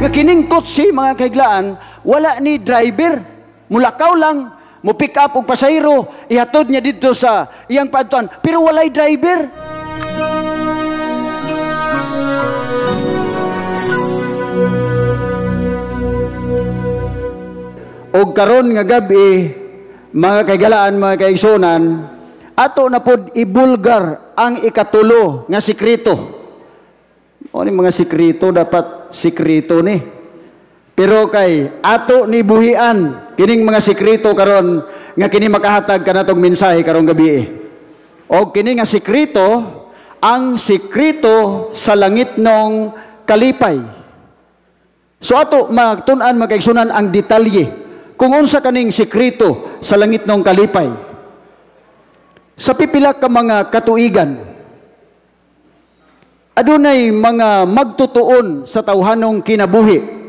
Nga kining kotse, mga kahiglaan, wala ni driver. Mulakaw lang, mo pick up og pasahero, ihatod niya didto sa iyang paadtuan, pero walay driver. Og karon nga gabi, mga kahigalaan, mga kaigsunan, ato na pod ibulgar ang ikatulo nga sikreto. O ni mga sikreto, dapat sikreto ni. Pero kay ato ni buhian kining mga sikreto karon nga kini makahatag kanatong mensahe karong gabi. Og kini nga sikreto, ang sikreto sa langitnong kalipay. So ato magtun-an, mga kaigsunan, ang detalye kung unsa kaning sikreto sa langitnong kalipay. Sa pipila ka mga katuigan, adunay mga magtutuon sa tawhanong kinabuhi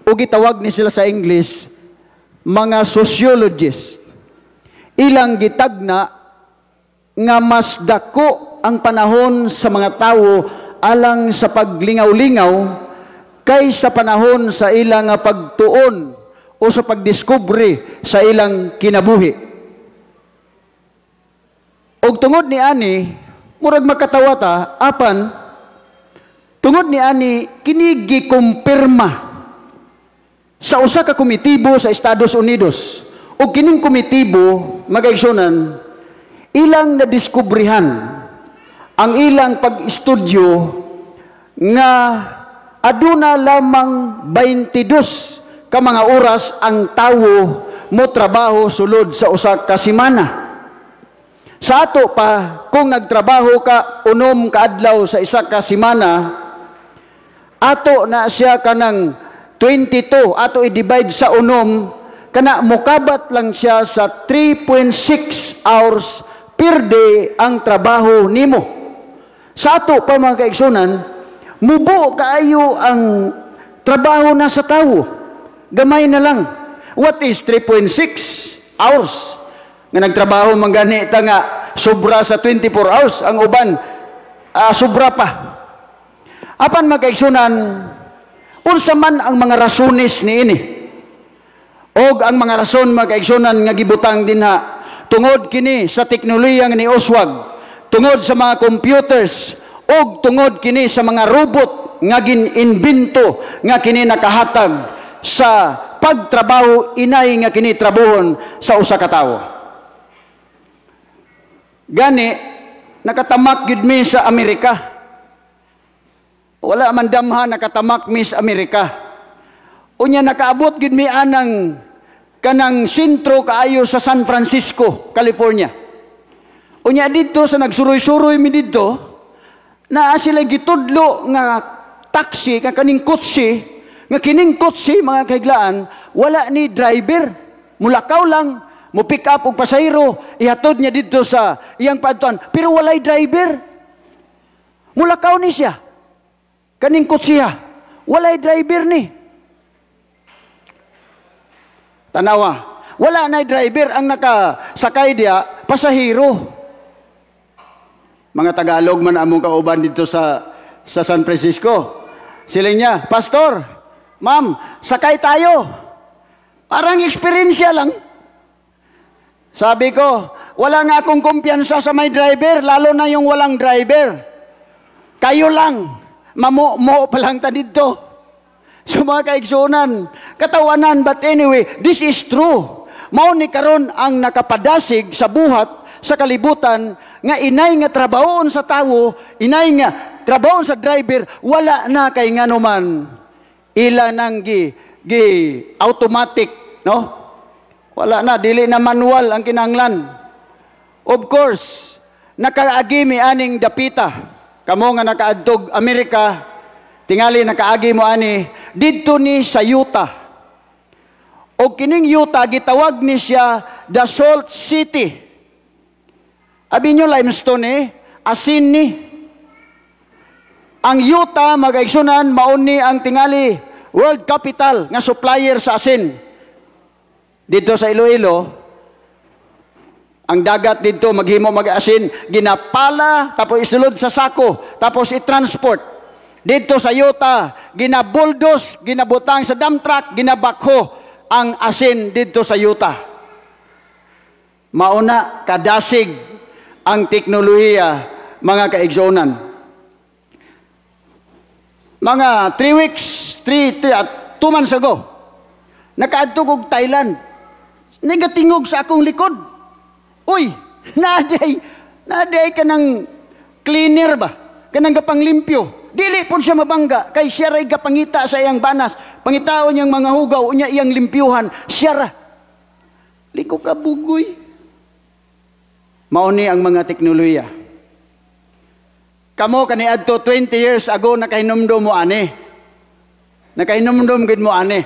o gitawag ni sila sa English mga sociologist. Ilang gitagna nga mas dako ang panahon sa mga tawo alang sa paglingaw-lingaw kaysa panahon sa ilang pagtuon o sa pagdiskubre sa ilang kinabuhi. Og tungod ni ani, murag makatawa ta, apan tungod ni ani kini gikumpirma sa usa ka komitibo sa Estados Unidos. Og kining komitibo, magaigsunan, ilang nadiskubrehan ang ilang pag-estudyo nga aduna lamang 22 ka mga oras ang tawo mo trabaho sulod sa usa ka semana. Sa ato pa, kung nagtrabaho ka 6 ka adlaw sa isa ka semana, ato na siya kanang 22, ato i-divide sa 6, kana mukabat lang siya sa 3.6 hours per day ang trabaho nimo. Sa ato pa, mga kaigsunan, mubo kaayo ang trabaho na sa tawo. Gamay na lang. What is 3.6 hours? Nga nagtrabaho man gani ta nga sobra sa 24 hours ang uban, sobra pa. Apan mga kaigsunan, unsa man ang mga rasones niini? Og ang mga rason, mga kaigsunan, nga gibutang dinha tungod kini sa teknolohiya nga niuswag, tungod sa mga computers, og tungod kini sa mga robot nga gin-imbento nga kini nakahatag sa pagtrabaho inay nga kini trabuhon sa usa ka tawo. Gani nakatamak gyud mi sa Amerika. Wala man damha, nakatamak mi sa Amerika. Unya nakaabot gyud mi anang kanang sentro kaayo sa San Francisco, California. Unya didto sa nagsuroy-suroy mi didto, naa sila gitudlo nga taxi nga kaning kotse, nga kining kotse, mga kahiglaan, wala ni driver. Mulakaw lang, mo pick up og pasahero, ihatod niya didto sa iyang paadtuan, pero walay driver. Mulakaw ni siya. Kaning kotsiha, walay driver ni. Tanawa, wala na driver ang nakasakay diya, pasahero. Mga Tagalog man among kauban dito sa San Francisco. Sila niya, "Pastor, ma'am, sakay tayo." Parang eksperyensya lang. Sabi ko, wala nga akong kumpiyansa sa may driver, lalo na yung walang driver. Kayo lang, mamu-mo pa lang ta dito. So mga kaigsunan, katawanan, but anyway, this is true. Mao ni karon ang nakapadasig sa buhat sa kalibutan nga inay nga trabahoon sa tawo, inay nga trabahoon sa driver, wala na kay nganuman ila nang gi automatic, no? Wala na, dili na manual ang kinahanglan. Of course, nakaagi mi aning dapita. Kamo nga nakaadtog Amerika, tingali nakaagi mo ani didto ni sa Utah. Og kining Utah gitawag ni siya the Salt City. Abi nyo limestone asin ni. Ang Utah, magaigsunan, maon ni ang tingali world capital nga supplier sa asin. Dito sa Iloilo, ang dagat dito maghimo mag-asin, ginapala tapos isulod sa sako, tapos i-transport. Didto sa yuta, ginabuldos, ginabutang sa dump truck, ginabakho ang asin didto sa yuta. Mauna kadasig ang teknolohiya, mga kaigsuonan. Mga 3 weeks, 3, 3, 2 months ago, nakaadto kog Thailand. Nagatingog sa akong likod. Uy, naday kanang cleaner ba? Kanang gapanglimpyo. Dili pud siya mabangga kay siya ray gapangita sa iyang banas. Pangitaon niyang mga hugaw unya iyang limpyuhan, siya ra. Liko ka bugoy. Mao ni ang mga teknolohiya. Kamo kaniadto 20 years ago, nakahinumdum mo ani. Nakahinumdum gid mo ani.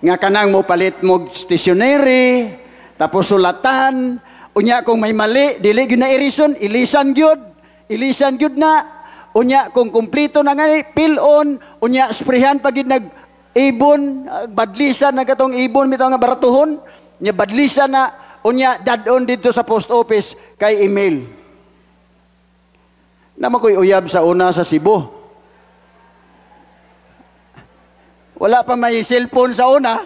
Nga kanang mo palit mo stationery, tapos sulatan, unya kung may mali, dili gyud na irison, ilisan gyud, ilisan gyud na. Unya kung kumpleto na nga fill on, unya sprayhan pa gyud nag ibon, badlisan na katong ibon bitaw nga baratuhon, unya badlisan na, unya dad-on didto sa post office kay email. Naa man ko'y uyab sa una sa Cebu. Wala pa may cellphone sa una.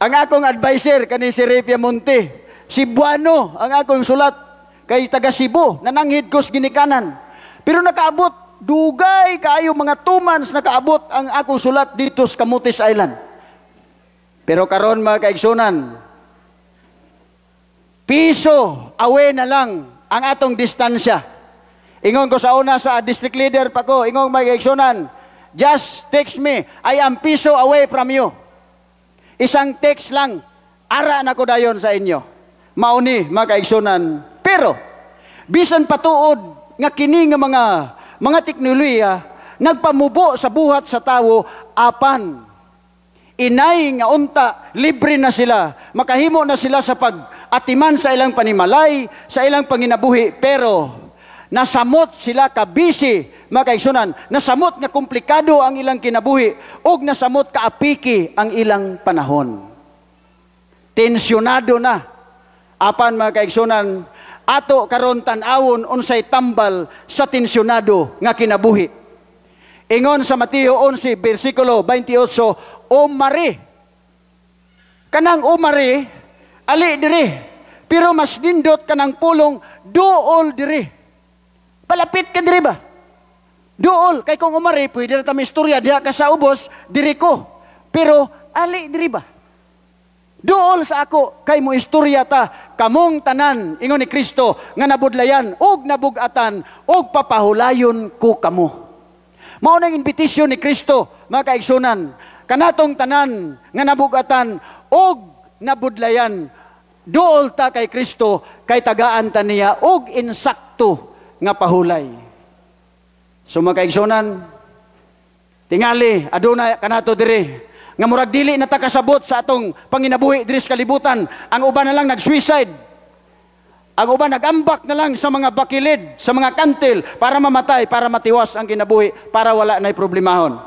Ang akong advisor kani si Ray Piamonte, Cebuano ang akong sulat kay taga Cebu, nananghid ko sa ginikanan. Pero nakaabot, dugay kaayo, mga 2 months nakaabot ang akong sulat dito sa Camotes Island. Pero karon, mga kaigsunan, piso away na lang ang atong distansya. Ingon ko sa una sa district leader pa ko, ingon, mga kaigsunan, just text me, I am piso away from you. Isang text lang, ara na ko dayon sa inyo. Mauni, mga kaigsunan. Pero, bisan patuod nga kini nga mga teknolohiya nagpamubo sa buhat sa tawo, apan inay nga unta libre na sila, makahimo na sila sa pag-atiman sa ilang panimalay, sa ilang panginabuhi, pero nasamot sila ka busy, mga kaigsunan, nasamot nga komplikado ang ilang kinabuhi ug nasamot kaapiki ang ilang panahon, tensyonado na. Apan, mga kaigsunan, ato karon tan-awon unsay tambal sa tensyonado nga kinabuhi. Ingon sa Mateo 11 bersikulo 28, "Umari." Kanang umari, ali diri. Pero mas nindot kanang pulong duol diri. Palapit ka diri ba? Duol kay kung umari, pwede ra ta istorya diha ka sa ubos, diri ko. Pero ali diri ba? Duol sa ako kay mo istorya ta kamong tanan, ingon ni Kristo, nga nabudlayan ug nabugatan, ug papahulayon ko kamo. Mao nang invitation ni Kristo, mga kaigsunan, kanatong tanan nga nabugatan ug nabudlayan, duol ta kay Kristo kay tagaan ta niya og insakto nga pahulay. So mga kaigsunan, tingali aduna kanato diri nga murag dili na ta kasabot sa atong panginabuhi diri sa kalibutan. Ang uban na lang nag-suicide. Ang uban nagambak na lang sa mga bakilid, sa mga kantil para mamatay, para matiwas ang kinabuhi, para wala na'y problemahon.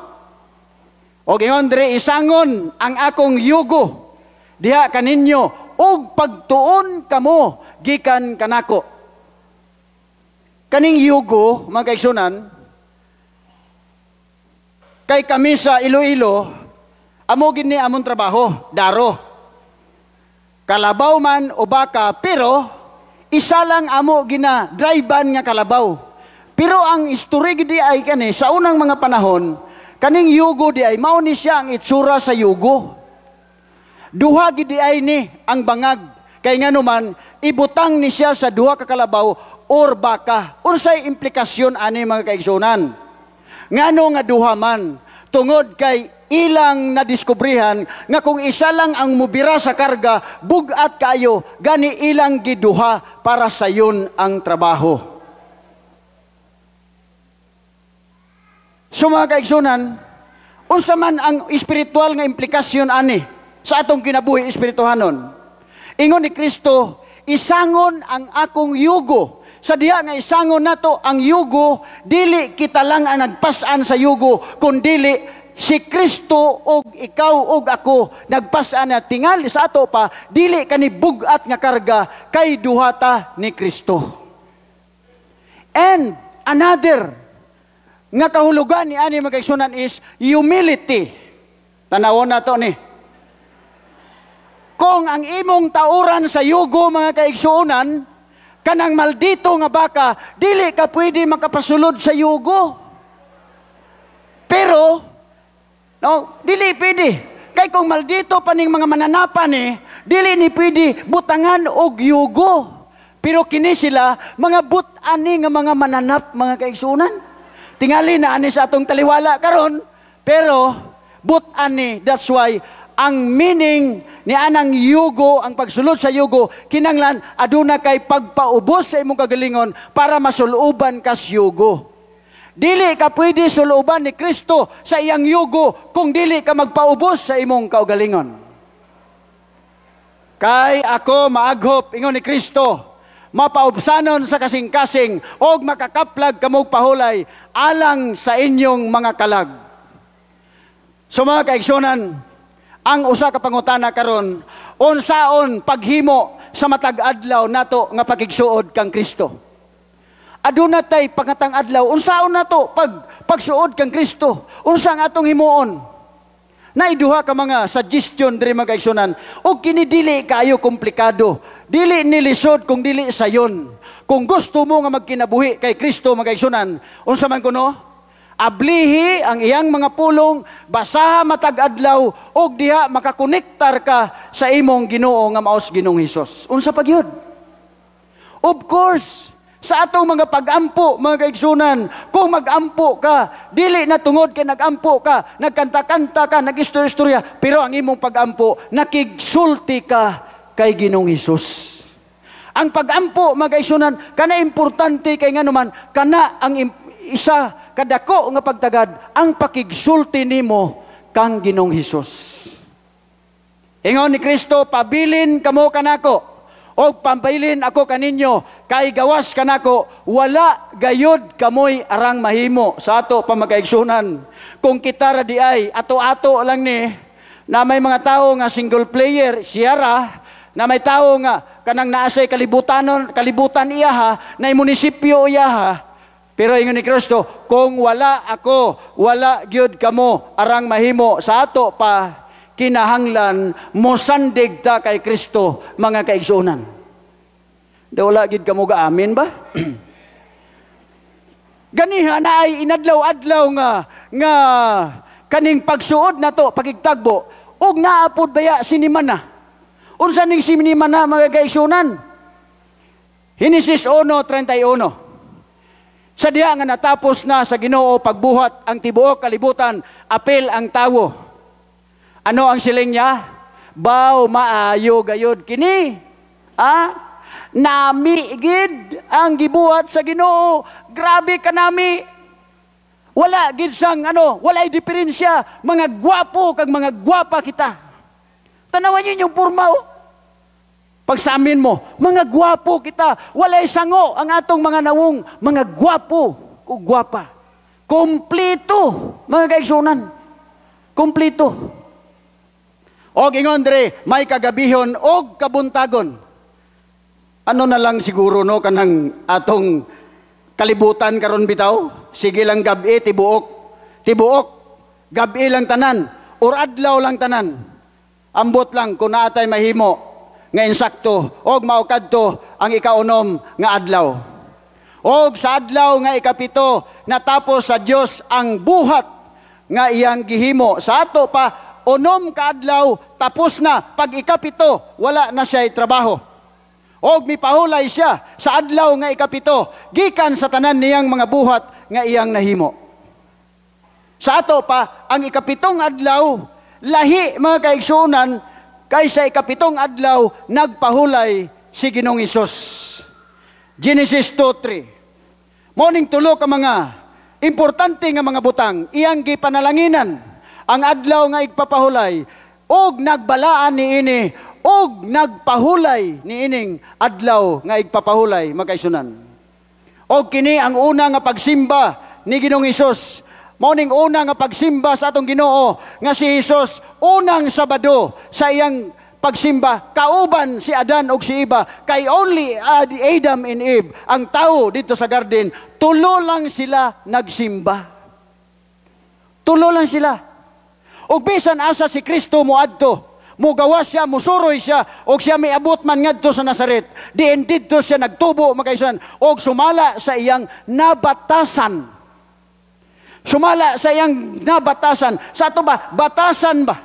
O ingon diri, isangon ang akong yugo diha kaninyo ug pagtuon kamo gikan kanako. Kaning yugo, mga kaigsunan, kay kami sa Iloilo, amo gini among trabaho, daro. Kalabaw man o baka, pero isa lang amo gina drive nga kalabaw. Pero ang istorya gid ay kani sa unang mga panahon, kaning yugo di ay mao ni siya ang itsura sa yugo. Duha gid di ay ni ang bangag. Kay ngano man ibutang ni siya sa duha ka kalabaw or baka. Unsay implikasyon ani, mga kaigsunan? Ngano nga duha man? Tungod kay ilang nadiskubrihan nga kung isa lang ang mubira sa karga, bugat kayo, gani ilang giduha para sayon ang trabaho. So mga kaigsunan, unsa man ang espiritual nga implikasyon ani sa atong kinabuhi espirituhanon? Ingon ni Kristo, isangon ang akong yugo. Sa diha nga isangon nato ang yugo, dili kita lang ang nagpas-an sa yugo, kundili si Kristo og ikaw og ako nagpas-an na tingali sa ato pa, dili kani bug-at nga karga kay duhata ni Kristo. And another Nga kahulugan ni ani, mga kaigsunan, is humility. Tanawon na to ni. Kung ang imong tauran sa yugo, mga kaigsuonan, kanang maldito nga baka, dili ka pwede makapasulod sa yugo. Pero, no, dili pwede. Kay kung maldito pa ning mga mananapan ni, dili ni pwede butangan og yugo. Pero kini sila, mga but-ani nga mga mananap, mga kaigsuonan. Tingali na ani sa atong taliwala karon, pero but-ani. That's why ang meaning ni anang yugo, ang pagsulod sa yugo, kinanglan aduna kay pagpaubos sa imong kagalingon para masuluban kas yugo. Dili ka pwede suluban ni Kristo sa iyang yugo kung dili ka magpaubos sa imong kaugalingon. "Kay ako maaghop," ingon ni Kristo, "mapaubsanon sa kasing-kasing og makakaplag kamog pahulay alang sa inyong mga kalag." So mga kaigsunan, ang usa ka pangutana karon, unsaon paghimo sa matag adlaw nato nga pakigsuod kang Kristo? Aduna tay pangatang adlaw, unsaon nato pagsuod kang Kristo? Unsa ang atong himuon? Naiduha ka mga suggestion diri, mga kaigsunan, ug kini dili kaayo komplikado. Dili ni lisod kung dili sayon. Kung gusto mo nga magkinabuhi kay Kristo, mga kaigsunan, unsa man kuno? Ablihi ang iyang mga pulong, basaha matag adlaw ug diha makakonektar ka sa imong Ginoo nga maos Ginoong Hesus. Unsa pa gyud? Of course, sa atong mga pag-ampo, mga kaigsunan, kung mag-ampo ka, dili na tungod kay nag-ampo ka, nagkanta-kanta ka, nag-istorya-istorya, pero ang imong pag-ampo, nakigsulti ka kay Ginoong Hesus. Ang pag-ampo, mga kaigsunan, kana importante kay nganuman, kana ang isa kadako nga pagtagad, ang pakigsulti nimo kang Ginoong Hesus. Ingon ni Kristo, "Pabilin kamo kanako, og pabilin ako kaninyo, kay gawas kanako wala gayud kamoy arang mahimo." Sa ato pa, mga kaigsunan, kung kita ra di ay ato-ato lang ni na may mga tao nga single player siyara na may tao nga kanang naasay kalibutanon, kalibutan iyaha na munisipyo iyaha. Pero ingon ni Kristo, "Kung wala ako, wala gyud kamo arang mahimo." Sa ato pa, kinahanglan mosandig ta kay Kristo, mga kaigsuonan. Da wala gid kamo gaamin ba? Ganiha na ay inadlaw-adlaw nga kaning pagsuod nato, pagigtagbo, ug naapod baya sinimana. Unsa ning sinimana, mga kaigsuonan? Henesis 1:31. Sa diha nga natapos na sa Ginoo pagbuhat ang tibuok kalibutan, apil ang tawo. Ano ang siling niya? "Baw, maayo gayod kini." Ah, nami gid ang gibuhat sa Ginoo. Grabe ka nami. Wala gid sang ano, walay diferensya, mga gwapo kag mga gwapa kita. Tanawan niyo yung porma oh. Pag sa amin mo, mga gwapo kita, walay sango ang atong mga nawong, mga gwapo o gwapa. Kompleto, mga kaigsunan. Kompleto. Og ingon dre, may kagabihon og kabuntagon. Ano na lang siguro no kanang atong kalibutan karon bitaw? Sige lang gabi tibuok. Tibuok. Gabi lang tanan or adlaw lang tanan. Ambot lang kung naatay mahimo nga insakto og mao kadto ang ikaunom nga adlaw. Og sa adlaw nga 7, natapos sa Dios ang buhat nga iyang gihimo. Sa ato pa, 6 ka adlaw tapos na. Pag 7, wala na siya'y trabaho. Og mipahulay siya sa adlaw nga 7 gikan sa tanan niyang mga buhat nga iyang nahimo. Sa ato pa, ang 7 adlaw lahi, mga kaigsuonan, kay sa 7 adlaw nagpahulay si Ginoong Hesus. Genesis 2:3. Morning tulo ka mga importante nga mga butang iyang gipanalanginan ang adlaw nga igpapahulay og nagbalaan niini og nagpahulay niining adlaw nga igpapahulay, mga kaigsuonan. Og kini ang una nga pagsimba ni Ginoong Hesus. Mao ning una nga pagsimba sa atong Ginoo nga si Hesus, unang Sabado sa iyang pagsimba kauban si Adan ug si Eva, kay only Adam and Eve ang tao dito sa garden, tulo lang sila nagsimba. Tulo lang sila. Og bisan asa si Kristo moadto, mugawas siya, musuroy siya, og siya miabot man ngadto sa Nazaret, diin didto siya nagtubo, mga kaigsunan, og sumala sa iyang nabatasan. Sumala sa iyang nabatasan. Sa ato ba? Batasan ba?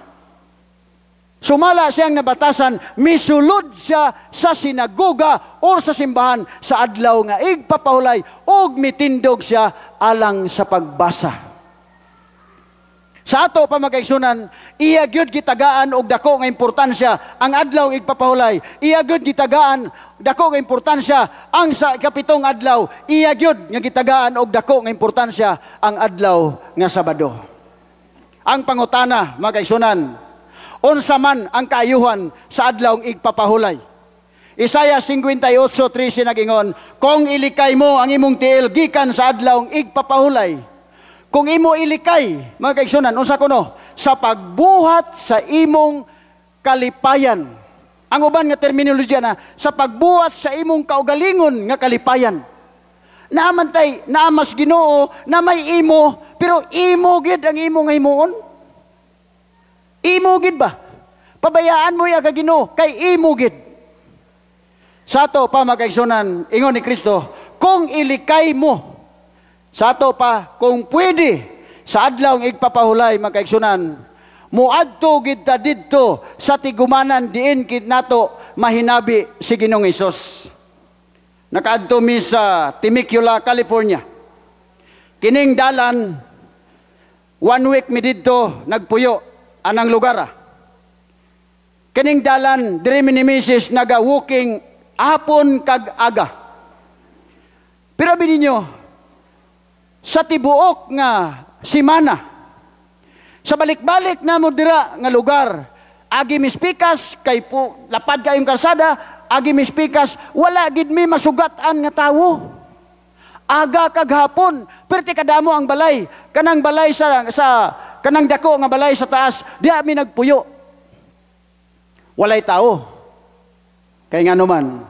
Sumala siyang nabatasan, misulod siya sa sinagoga or sa simbahan sa adlaw nga igpapahulay ug mitindog siya alang sa pagbasa. Sa ato pa, mga kaigsunan, iya gyud gitagaan og dako nga importansya ang adlaw igpapahulay. Iya gyud gitagaan dako nga importansya ang sa ikapitong adlaw. Iya gyud nga gitagaan og dako nga importansya ang adlaw nga Sabado. Ang pangutana, mga kaigsunan, unsa man ang kaayuhan sa adlaw igpapahulay? Isaiah 58:13 nagingon, "Kung ilikay mo ang imong tiil gikan sa adlaw igpapahulay." Kung imo ilikay, mga kaigsunan, unsa kuno? Sa pagbuhat sa imong kalipayan. Ang uban nga terminology na, sa pagbuhat sa imong kaugalingon nga kalipayan. Naamantay, naamas Ginoo, na may imo, pero imo gid ang imong himuon. Imo gid ba? Pabayaan mo ya ka Ginoo, kay imo gid. Sa ato pa, mga kaigsunan, ingon ni Kristo, kung ilikay mo, sa ato pa, kung pwede, sa adlaw igpapahulay, mga kaigsunan, muadto gid ta didto sa tigumanan diin kit nato mahinabi si Ginoong Hesus. Nakaadto mi sa Temecula, California. Kining dalan, one week mi didto nagpuyo anang lugar. Kining dalan diri mi ni Mrs. naga-walking hapon kag aga. Pero abi ninyo, sa tibuok nga simana, sa balik-balik na mo dira nga lugar, agi mispikas kay po lapad kayong karsada, agi mispikas, wala gid mi masugat-an nga tawo. Aga kag hapon, perti kadamo ang balay, kanang balay sa kanang dako nga balay sa taas, diha mi nagpuyo. Walay tao. Kay ngano man,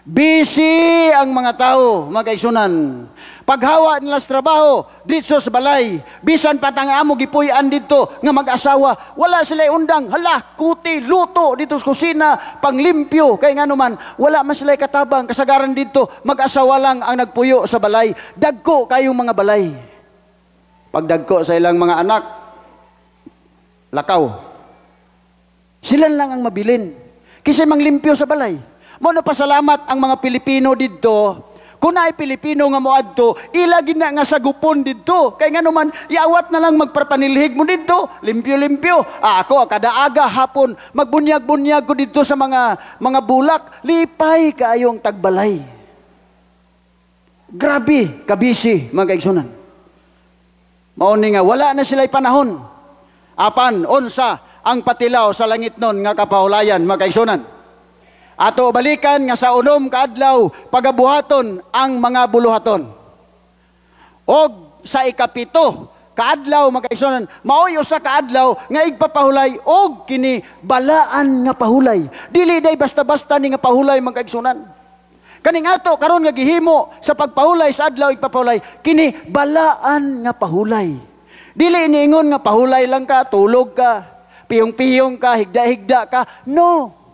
busy ang mga tao, mga kaigsunan. Paghawa nila sa trabaho, dito sa balay, bisan patang amo gipuy-an dito nga mag-asawa, wala sila undang, hala, kuti, luto dito sa kusina, panglimpyo, kay ngano man, wala man sila katabang, kasagaran dito, mag-asawa lang ang nagpuyo sa balay, dagko kayong mga balay. Pagdagko sa ilang mga anak, lakaw. Sila lang ang mabilin. Kasi manglimpyo sa balay. Mo na pasalamat ang mga Pilipino didto. Kung naay Pilipino nga moadto, ila gid na nga sagupon didto. Kay ngano man, yawat na lang magprapanilhig mo didto, limpyo-limpyo. Ah, ako kada aga hapon magbunyag-bunyag ko didto sa mga bulak, lipay kaayong tagbalay. Grabe kabisi, mga kaigsunan. Mao ni nga wala na sila'y panahon. Apan unsa ang patilaw sa langit nun nga kapahulayan, mga kaigsunan? Ato balikan nga sa unom ka adlaw pagabuhaton ang mga buluhaton. Og sa 7 kaadlaw, mga kaigsunan, maoy usa ka adlaw nga igpapahulay og kini balaan nga pahulay. Dili day basta-basta ni nga pahulay, mga kaigsunan. Kaning ato karon nga gihimo sa pagpahulay sa adlaw igpapahulay, kini balaan nga pahulay. Dili niingon nga pahulay lang ka, tulog ka, piyong-piyong ka, higda-higda ka. No.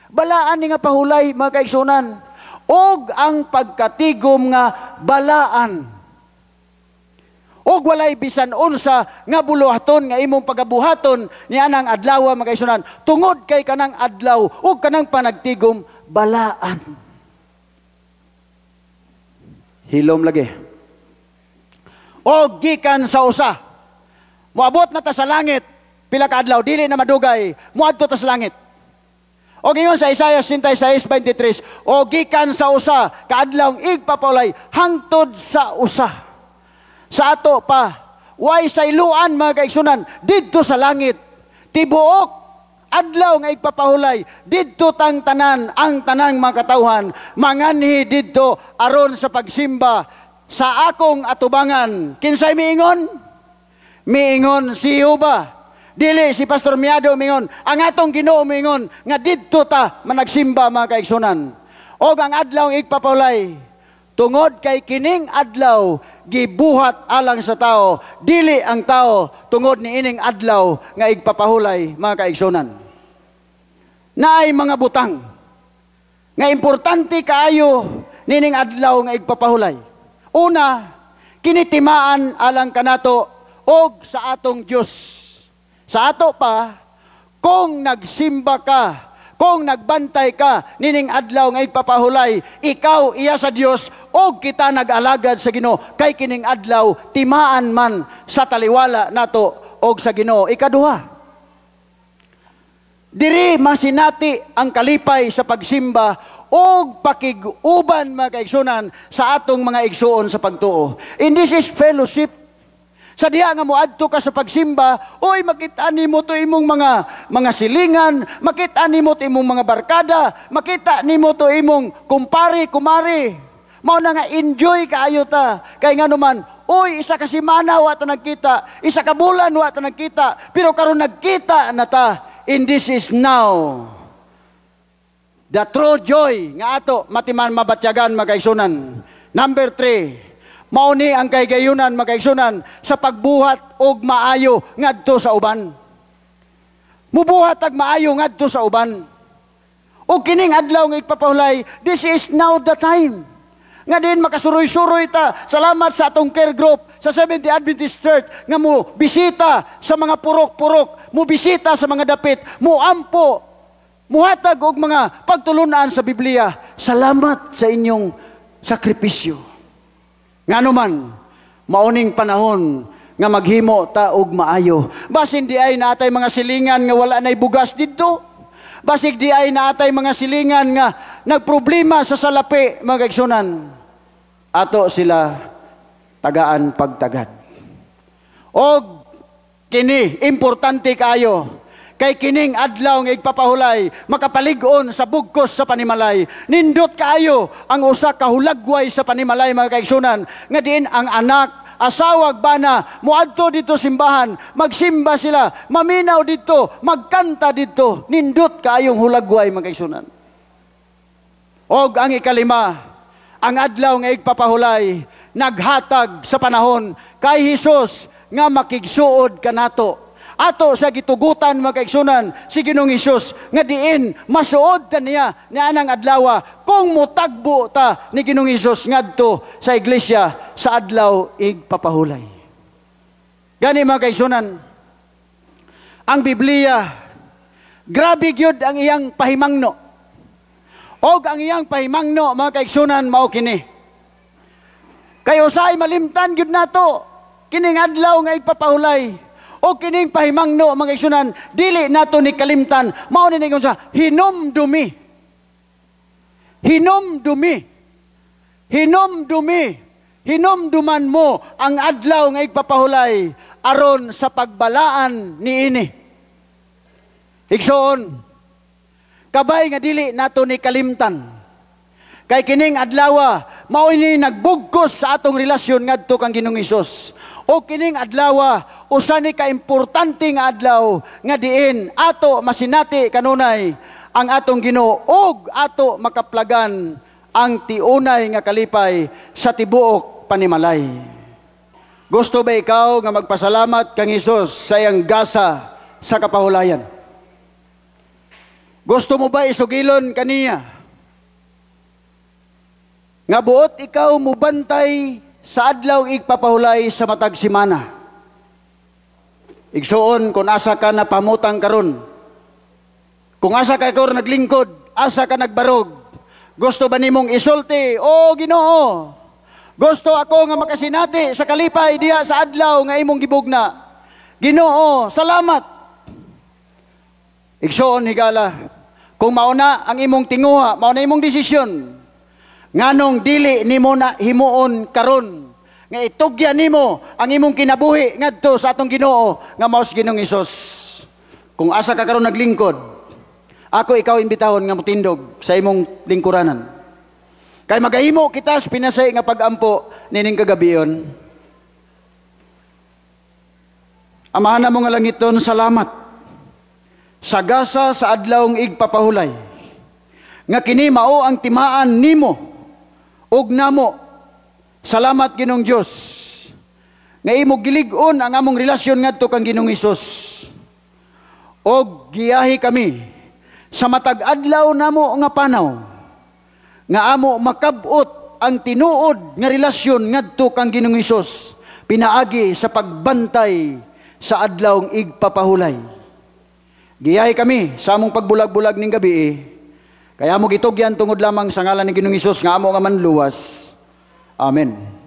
Balaan ni nga pahulay, mga kaigsunan, og ang pagkatigom nga balaan. Og walay bisan unsa nga buluhaton nga imong pagabuhaton niya nang adlaw, mga kaigsunan, tungod kay kanang adlaw og kanang panagtigom balaan. Hilom lagi. Og gikan sa usa, moabot na ta sa langit pila ka adlaw, dili na madugay, moadto ta sa langit. O ingon sa Isaiah 66:23, o gikan sa usa kaadlaw igpapahulay hangtod sa usa. Sa ato pa, way sayloan, mga kaigsunan, didto sa langit. Tibuok adlaw nga igpapahulay, didto tang tanan, ang tanang mga katawhan, manganhi didto aron sa pagsimba sa akong atubangan. Kinsay miingon? Miingon si Jehova. Dili si Pastor Miado mingon, ang atong Ginoo mingon nga didto ta managsimba, mga kaigsunan. Og ang adlaw igpapahulay, tungod kay kining adlaw gibuhat alang sa tao, dili ang tao tungod ni ining adlaw nga igpapahulay, mga kaigsunan. Naay mga butang nga importante kaayo nining adlaw nga igpapahulay. Una, kinitimaan alang kanato og sa atong Dios. Sa ato pa, kung nagsimba ka, kung nagbantay ka nining adlaw nga igpapahulay, ikaw iya sa Dios og kita nag-alagad sa Ginoo, kay kining adlaw timaan man sa taliwala nato og sa Ginoo. Ikaduha, diri masinati ang kalipay sa pagsimba og pakig-uban, mga kaigsunan, sa atong mga igsuon sa pagtuo. And this is fellowship. Sa diha nga moadto ka sa pagsimba, oy, makita nimo to imong mga silingan, makita nimo to imong mga barkada, makita nimo to imong kumpare, kumare. Mao na nga enjoy kaayo ta. Kay ngano man, oy, isa ka semana wa ta nagkita, isa ka bulan wa ta nagkita, pero karon nagkita na ta. And this is now the true joy nga ato matiman mabatyagan, mga kaigsunan. Number 3, mao ni ang kahigayunan, mga kaigsunan, sa pagbuhat og maayo ngadto sa uban. Mubuhat og maayo ngadto sa uban. Og kining adlaw nga igpapahulay, this is now the time nga din makasuroy-suroy ta. Salamat sa atong care group sa Seventh-day Adventist Church nga mo bisita sa mga purok-purok, mo bisita sa mga dapit, mo ampo, muhatag og mga pagtulunan sa Biblia. Salamat sa inyong sakripisyo. Ngano man, mauning panahon nga maghimo ta og maayo. Basin di ay naatay mga silingan nga wala nay bugas didto. Basig di ay naatay mga silingan nga nagproblema sa salapi, mga kaigsunan. Ato sila tagaan pagtagad. Og kini importante kaayo kay kining adlaw nga igpapahulay makapalig-on sa bugkos sa panimalay. Nindot kaayo ang usa ka hulagway sa panimalay, mga kaigsunan, nga diin ang anak, asawag, bana moadto dito simbahan, magsimba sila, maminaw dito, magkanta dito. Nindot kaayong hulagway, mga kaigsunan. Og ang ikalima, ang adlaw nga igpapahulay naghatag sa panahon kay Hesus nga makigsuod kanato. Ato sa gitugutan, mga kaigsunan, si Ginoong Hesus nga diin masuod ta niya nianang adlawa kung motagbo ta ni Ginoong Hesus ngadto sa iglesia sa adlaw igpapahulay. Gani, mga kaigsunan, ang Biblia grabe gyud ang iyang pahimangno. Og ang iyang pahimangno, mga kaigsunan, mao kini. Kay usahay malimtan gyud nato kining adlaw nga igpapahulay. O kining pahimangno, mga kaigsunan, dili nato ni kalimtan. Mao ni ningon sa hinumdumi. Hinumdumi. Hinumdumi. Hinumduman mo ang adlaw nga igpapahulay aron sa pagbalaan niini. Igsoon, kabay nga dili nato ni kalimtan. Kay kining adlawa mao ini nagbugkos sa atong relasyon ngadto kang Ginoong Hesus. O kining adlawa usa ni ka importante nga adlaw nga diin ato masinati kanunay ang atong Ginoo og ato makaplagan ang tiunay nga kalipay sa tibuok panimalay. Gusto ba ikaw nga magpasalamat kang Hesus sa iyang gasa sa kapahulayan? Gusto mo ba isugilon kaniya nga buot ikaw mubantay sa adlaw igpapahulay sa matag semana? Igsuon, kung asa ka na pamutang karon, kung asa ka karon naglingkod, asa ka nagbarog, gusto ba nimong isulti, "O Ginoo, gusto ako nga makasinati sa kalipay diha sa adlaw nga imong gibugna. Ginoo, salamat"? Igsuon, higala, kung mauna ang imong tinguha, mauna imong desisyon, nganong dili nimo na himuon karon nga itugyan nimo ang imong kinabuhi ngadto sa atong Ginoo nga mao si Ginoong Hesus? Kung asa ka karon naglingkod, ako ikaw imbitahon nga motindog sa imong lingkuranan. Kay magahimo kita sa pinasay nga pag-ampo nining kagabion. Amahan mo nga langiton, salamat sa gasa sa adlawng igpapahulay nga kini mao ang timaan nimo ug namo. Salamat, Ginoong Dios. Nga imo gilig-on ang among relasyon ngadto kang Ginoong Hesus. Og giyahi kami sa matag adlaw namo nga panaw nga amo makab-ot ang tinuod nga relasyon ngadto kang Ginoong Hesus pinaagi sa pagbantay sa Adlawng Igpapahulay. Giyahi kami sa among pagbulag-bulag ning gabi eh. Kay amo gitugyan tungod lamang sa ngalan ni Ginoong Hesus nga amo nga manluwas. Amen.